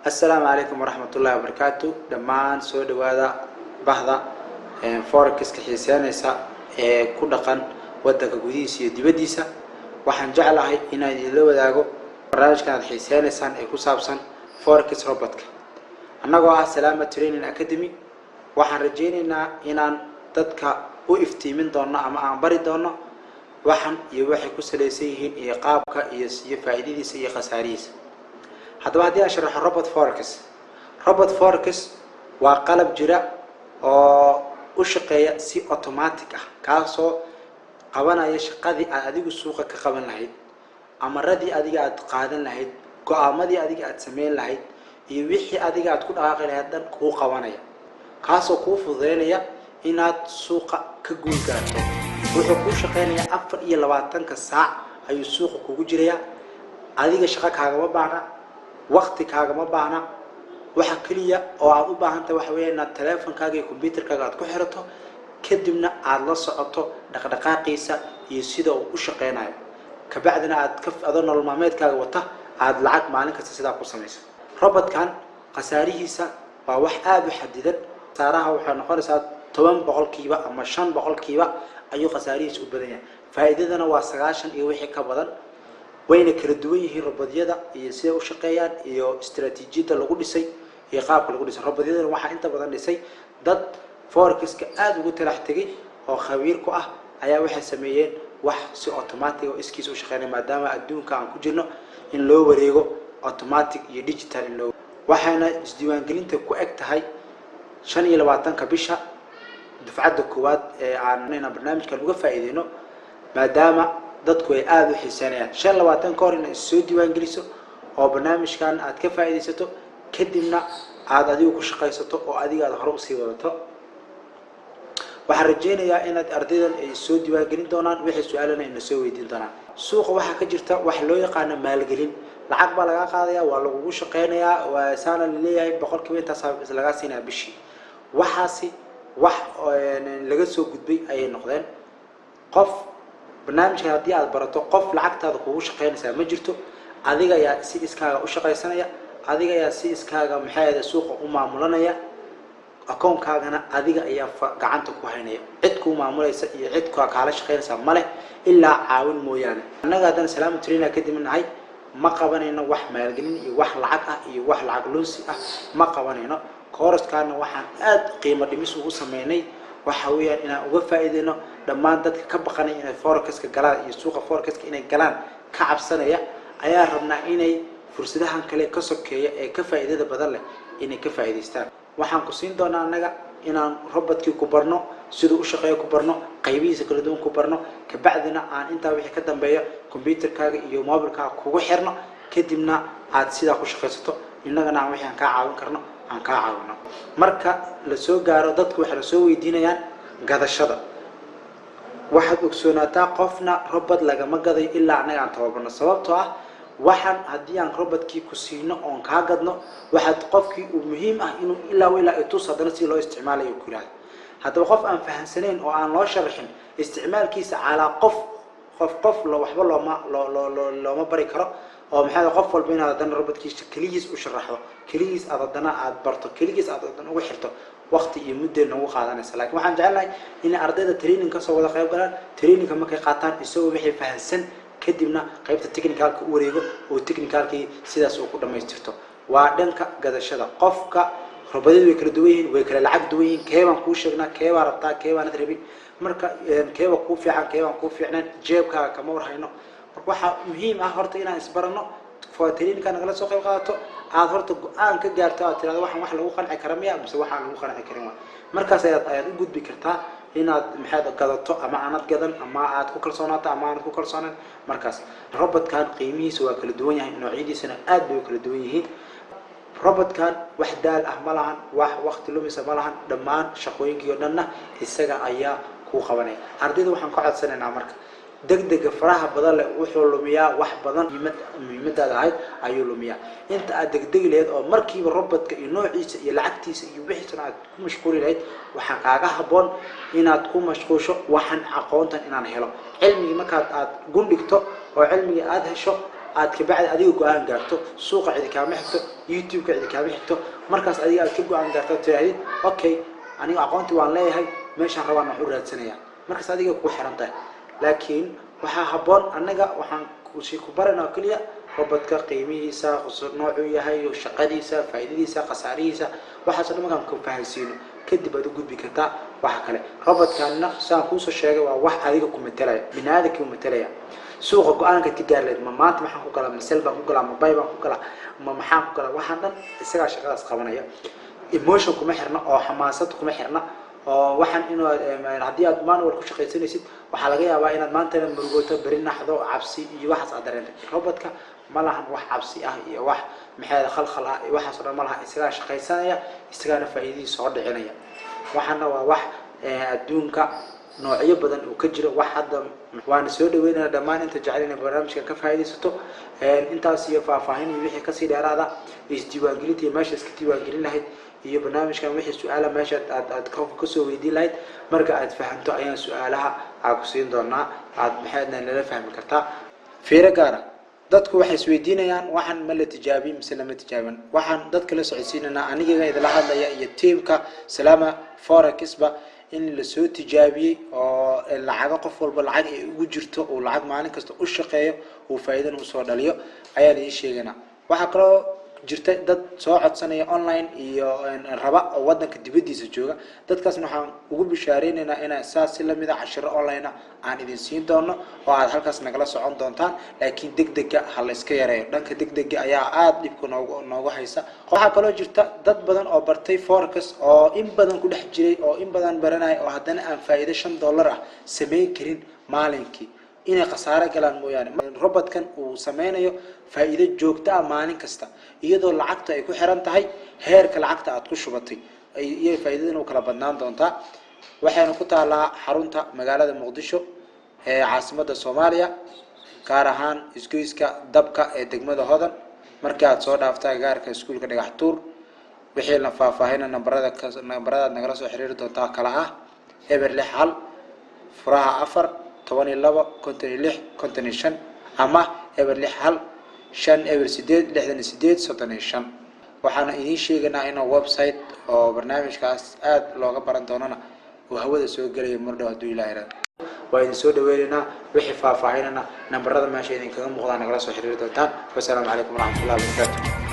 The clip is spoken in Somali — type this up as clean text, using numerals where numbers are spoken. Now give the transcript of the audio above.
Assalaamu calaykum waraxmatullahi wabarakaatu. Dhammaan soo dhawaada bahda forex-ka xiiseynaysa ee ku dhaqan wadanka gudihiisa iyo dibaddiisa. Waxaan jeclahay inaan idinla wadaago barnaamijkan aad xiiseynaysaan ee ku saabsan forex robotka. Annagoo ah Salaama Training Academy, waxaan rajaynaynaa inaan dadka u iftiimin doono ama aan bari doono waxan iyo waxay ku salaysan yihiin iyo qaabka iyo faa'iidadiisa iyo khasaarihiisa. Haddaba, haddii aan sharaxo robot forex, robot forex waa qalab jira oo u shaqeeya si automatic ah, kaasoo qabanaya shaqadii aad adigu suuqa ka qaban lahayd, amaradii adiga aad qaadan lahayd, go-aamadii adiga aad sameyn lahayd iyo wixii adiga aad ku dhaqaaqi lahayd dhan kuu qabanaya, kaasoo kuu fududeynaya inaad suuqa ka guul gaarto. Wuxuu kuu shaqeynayaa 24-ka saac ayuu suuqa kugu jirayaa. Adiga shaqo kaagama baahna, wakti kaagama baahna. Waxa keliya oo aad u baahan tahay waxa weya inaad teleefonkaaga iyo computerkaaga aad ku xirato, kadibna aada la socoto dhaqdhaqaaqiisa iyo sida uu u shaqeynayo. Kabacdina aad ka adoo nolol maalmeedkaaga wata aada lacag maalin kasta sidaa ku samaysa. Robotkan khasaarihiisa waa wax aada u xadidan. Khasaaraha waxay noqonaysaa 10% ama 5% ayuu khasaarihiisa u badan yahay. Faa'iidadana waa 90 iyo wixii ka badan. Wayna kala duwan yihiin robotyada iyo siday u shaqeeyaan iyo istaraatiijiyadda lagu dhisay iyo qaabka lagu dhisay. Robotyadana waxaa inta badan dhisay dad forex-ka aada ugu talax tegay oo khabiir ku ah ayaa waxay sameeyeen wax si automatic oo iskiis u shaqeynaya, maadaama adduunka aan ku jirno in loo wareego automatic iyo digital in loo. Waxayna isdiiwaangelinta ku eg tahay 25-ka bisha, dufcadda koowaad ee aan inaan barnaamijkan uga faa'iideyno, maadaama dadku ay aada u xiiseynayaan. 25 ka hor inaad issoo diiwaangeliso oo barnaamijkan aad ka faa'iidaysato, kadibna aada adigu ku shaqaysato oo adiga aad hore usii wadato. Waxaan rajaynayaa inaad ardaydan ay soo diiwaangelin doonaan, wixii su-aalana ayna soo weydiin doonaan. Suuqa waxaa ka jirta wax loo yaqaano maalgelin. Lacag baa lagaa qaadaya, waa lagugu shaqeynayaa, waa saana laleeyahay, 100% intaas lagaa siinaya bishii. Waxaasi wax laga soo gudbay ayay noqdeen. Qof barnaamijkan haddii aad barato, qof lacagtaada kugu shaqeynaysaa ma jirto. Adiga ayaa si iskaaga u shaqaysanaya, adiga ayaa si iskaaga, maxay ahde, suuqa u maamulanaya. Akoonkaagana adiga ayaa gacanta ku haynaya. Cid kuu maamulaysa iyo cid kaala shaqeynaysa ma leh, ilaa caawin mooyaane. Annaga haddana Salaama Training kadib nahay, ma qabanayno wax maalgelin iyo wax lacag ah iyo wax lacag lunsi ah ma qabanayno. Kooraskaana waxaan aada qiimo dhimis ugu sameynay waxa weeyaan inaan uga faa'iideyno dhammaan dadka ka baqanaya inay forex-ka galaan iyo suuqa forex-ka inay galaan ka cabsanaya. Ayaa rabnaa inay fursadahan kale ka sokeeya ee ka faa'iidada badan leh inay ka faa'iidaystaan. Waxaan ku siin doonaa annaga inaan robotkii ku barno, siduu u shaqeeyo ku barno, qaybihiisa kala duwan ku barno. Kabacdina aan intaa wixii ka dambeeya computerkaaga iyo mobilkaaga kugu xirno, kadibna aad sidaa ku shaqaysato, innagana aan wixii aan kaa caawin karno aan kaa caawino. Marka la soo gaaro, dadku waxay lasoo weydiinayaan gadashada. Waxaad ogsoonaataa, qofna robot lagama gadayo ilaa annaga aan tababarno, sababtoo ah waxaan haddii aan robotkii ku siino oon kaa gadno, waxaad qofkii uu muhiim ah inuu ilaa ilaa itus haddana si loo isticmaalayo ku yihahdo. Haddaba, qof aan fahamsanayn oo aan loo sharaxin isticmaalkiisa calaa qof qof qof lo waxba looma loo loo loo looma bari karo. Oo maxaa, qof walba inaad haddana robotkiisa keligiis u sharaxdo, keligiis aad haddana aad barto, keligiis aad haddana ugu xirto, waqti iyo mudday nagu qaadanaysa. Lakin waxaan jecelnahay inay ardayda training kasoo wada qayb galaan. Trainingka markay qaataan, isagoo wixii fahansan, kadibna qaybta technicalka u wareego oo technicalkii sidaas uu ku dhamaystirto. Waa dhanka gadashada qofka. Robotyadu way kala duwan yihiin, way kala lacag duwan yihiin. Keebaan kuu sheegnaa? Keebaa rabtaa? Keebaanad rabin? Marka keeba kuu fiican, keebaan kuu fiicnayn, jeebkaaga kama warhayno. Marka waxaa muhiim ah horta inaan isbarano, trainingka nagala soo qayb qaadato, aada horta go-aan ka gaarto, aad tirahdo waxaan wax lagu qanci kara miya mise waxaan lagu qanci karin waa. Markaas ayaad u gudbi kartaa inaad, maxaad, gadato ama aanad gadan, ama aad ku kalsoonaato ama aanad ku kalsoonaan. Markaas robotkan qiimihiisa waa kala duwan yahay, noocyadiisana aad bay u kala duwan yihiin. Robotkan wax daal ah ma lahan, wax waqti lumisa ma lahan. Dhammaan shaqooyinkii oo dhanna isaga ayaa kuu qabanaya. Ardayda waxaan ka codsanaynaa, marka degdega faraha badan leh wuxuu lumiyaa wax badan. Muhiimadaada ahayd ayuu lumiyaa. Inta aad degdegi lahayd oo markiiba robotka iyo noociisa iyo lacagtiisa iyo wixiisana aad ku mashquuli lahayd, waxaa kaaga habboon inaad ku mashquusho waxaan aqoontan inaan helo cilmigii. Markaad aad gundhigto oo cilmigii aada hesho. Aad kabacdi adiga go-aan gaarto. Suuqa cidi kaama xigto, YouTube-ka cidi kaama xigto. Markaas adiga aad ka go-aan gaarto, tirahdid, "Okay, aniga aqoontii waan leeyahay, meeshaan rabaan wax u raadsanaya." Markaas adiga kugu xiran tahay. Laakiin waxaa habboon, annaga waxaan kusi ku barana oo keliya robotka qiimihiisa, noocuu yahay, shaqadiisa, faa'iidadiisa, khasaarihiisa. Waxaasoo dhan markaan ku fahansiino kadib aad u gudbi kartaa waxa kale. Robotkanna, saan kuusoo sheegay, waa wax adiga ku matalaya, bini aadamkii ku matalaya. Suuqa go-aanka ka gaari lahayd, ma maanta maxaan ku galaa, ma sell baan ku galaa, ma buy baan ku galaa, ma maxaan ku galaa, waxaan dhan isagaa shaqadaas qabanaya. Emotion kuma xirna oo xamaasad kuma xirna, oo waxaan inuu haddii aad manual ku shaqaysanaysid, waxaa laga yaabaa inaad maantana murugooto, beri naxdo, cabsi iyo waxaas aad dareentay. Robotka ma lahan wax cabsi ah iyo wax maxay khalkhal ah iyo waxaas oo dhan ma laha. Isagaa shaqaysanaya, isagaana faa'iidihii soo dhicinaya. Waxaana waa wax adduunka noocyo badan uu ka jiro. Wax hadda waana soo dhaweynaya dhammaan inta jecel inay barnaamijkan ka faa'iidaysato. Intaas iyo faahfaahin iyo wixii kasii dheeraada, isdiiwaangelinta iyo meesha iska diiwaangelin lahayd iyo barnaamijkan wixii su-aala meesha aad qofka kasoo weydiin lahayd, marka aad fahamto ayaan su-aalaha aa ku siin doonaa, aad maxaydna nala fahmi kartaa. Fiiro gaara: dadku waxay isweydiinayaan, waxaan ma la tijaabin mise lama tijaabin? Waxaan dadka la socodsiinaynaa, anigaga idila hadlaya iyo tiamka Salaama Forexba, in lasoo tijaabiyey oo lacago qof walba lacag ay ugu jirto, uu lacag maalin kasta u shaqeeyo, uu faa'iidana usoo dhaliyo ayaan idiin sheegaynaa. Waxaa kaloo jirta dad soo codsanaya online iyo raba oo wadanka dibadiisa jooga. Dadkaasna waxaan ugu bishaareynayna inaan saas si lamid a cashiro online ah aan idin siin doono oo aad halkaas nagala socon doontaan. Laakiin degdega ha la iska yareeyo, dhanka degdega ayaa aada dhibka noogu haysa. Waxaa kaloo jirta dad badan oo bartay forex oo in badan ku dhex jiray oo in badan baranaya oo haddana aan faa'iido $5 ah samayn karin maalinkii, inay khasaare galaan mooyaane. Robotkan uu sameynayo faa'iido joogto ah maalin kasta, iyadoo lacagta ay ku xiran tahay heerka lacagta aad ku shubatay iyo faa'iidadana u kala badnaan doontaa. Waxayna ku taalaa xarunta magaalada Muqdisho ee caasimada Soomaaliya, gaar ahaan isgoyska Dabka ee degmada Hodan, markii aad soo dhaafta agagaarka iskuulka Dhagax Tuur. Wixii la faahfaahina, nambaradaad nagala soo xiriiri doontaa kala ah 061 furaha 4 12 56 55 ama 061 5 0 8 68 35. Waxaana idiin sheegaynaa inuu website oo barnaamijkaas aada looga baran doonana uu hawada soo gelaya mardhow, hadduu Ilaah irado. Waa idin soo dhaweynaynaa. Wixii faahfaahinana nambarada meesha idinkaga muuqdaa nagala soo xiriiri doontaan. Wasalaamu calaykum waraxmatullahi wabarakaatu.